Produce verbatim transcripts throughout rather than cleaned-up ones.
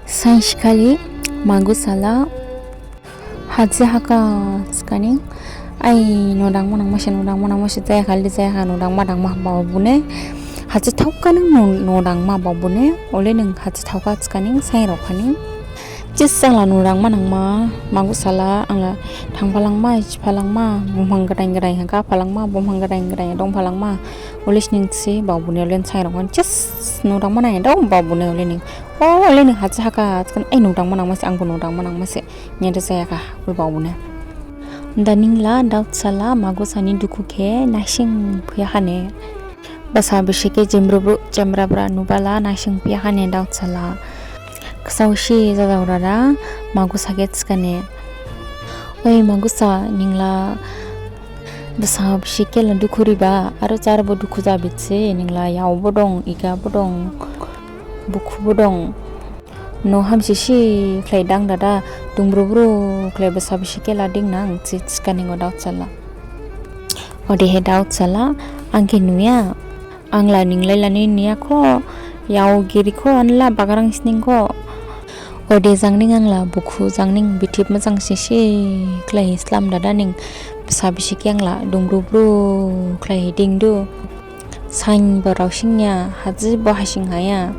Sainsi khali Magusa la haji haka thikhaning, ai, noh dangma nangma se, noh dangma nangma se, jaya khali jaya kha, noh dangma dangma bao bune. Haji thaokhaning noh, noh dangma bao bune. Ole ning haji thaokha thikhaning sainrao khaning, jis, ang la noh dangma nangma, Magusa la, ang la thangphalangma, jiphalangma, bumphang gadain gadain ha gaphalangma, bumphang gadain gadain dongphalangma. Ole sining si bao bune, ole ning sainrao khaning, jis, noh dangma nangya dong bao bune. Ole ning, o, ole ning haji haka thikhaning, ai, noh dangma nangma se, angbo noh dangma nangma se, niyade jaya kha, ul bao bune. Daning la Daotisa la Magusa ni dukhu khe naising phiya khane. Basa bisik khe jembrubru jembrabra nuba la naising phiya khane Daotisa la. Khasaosi jajao dada Magusa khe thikhane, oi Magusa, ning la basa bisik khe la dukhu riba, aro jarbo dukhu jabi se, ning la yao bo dong, iga bo dong, bukhu bo dong. Noh hamsisi khlai dang dada, dungbrubru khlai basa bisik khe la ding nang, thi, thikhaning o Daotisa la. Odehe Daotisa la, ang khe nuya, ang la ning lai lani niya kho, yao giri kho, ang la bagrang sining kho. Ode jang ning ang la bukhu jang ning bithip majang sisi khlai slam dada ning basa bisik khe ang la dungbrubru khlai ding du. Sain bo raosingya, haji bo hasing haya,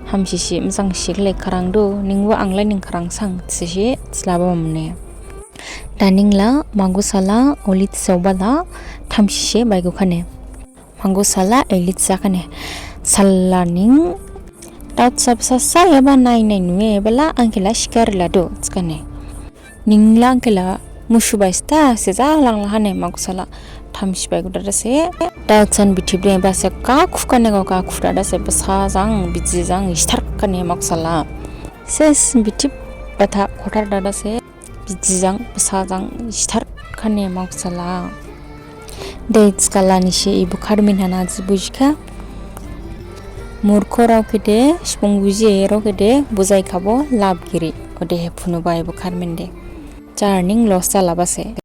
hamsisi majang si khlai kharang du, ning bo ang lai ning kharang sang, thisi thilaba mane. Daning la Magusa la olei thijaoba la thamsisi baigo khane. Magusa la elei thija khane, salla ning Daotisa basa sa yaba nai nai nuya bela ang khe la sikar la du, thikhane. Ning la ang khe la musu bai sta se jalang la hane Magusa la. Thamsi baigo dada se Daotisa ni bithip dengba se kakhu khane, go kakhu dada se basa jang biji jang sithar khane Magusa la. Ses bithip batha khothar dada se biji jang basa jang sithar khane Magusa la. Dei, thikhala nisi ebo kharmin hana ji bujikha. Murkhorao khe de, subung bujiyarao khe de bujaikhabo lab giri. Odehe phunuba ebo kharmin de. Jar ning los jalaba se.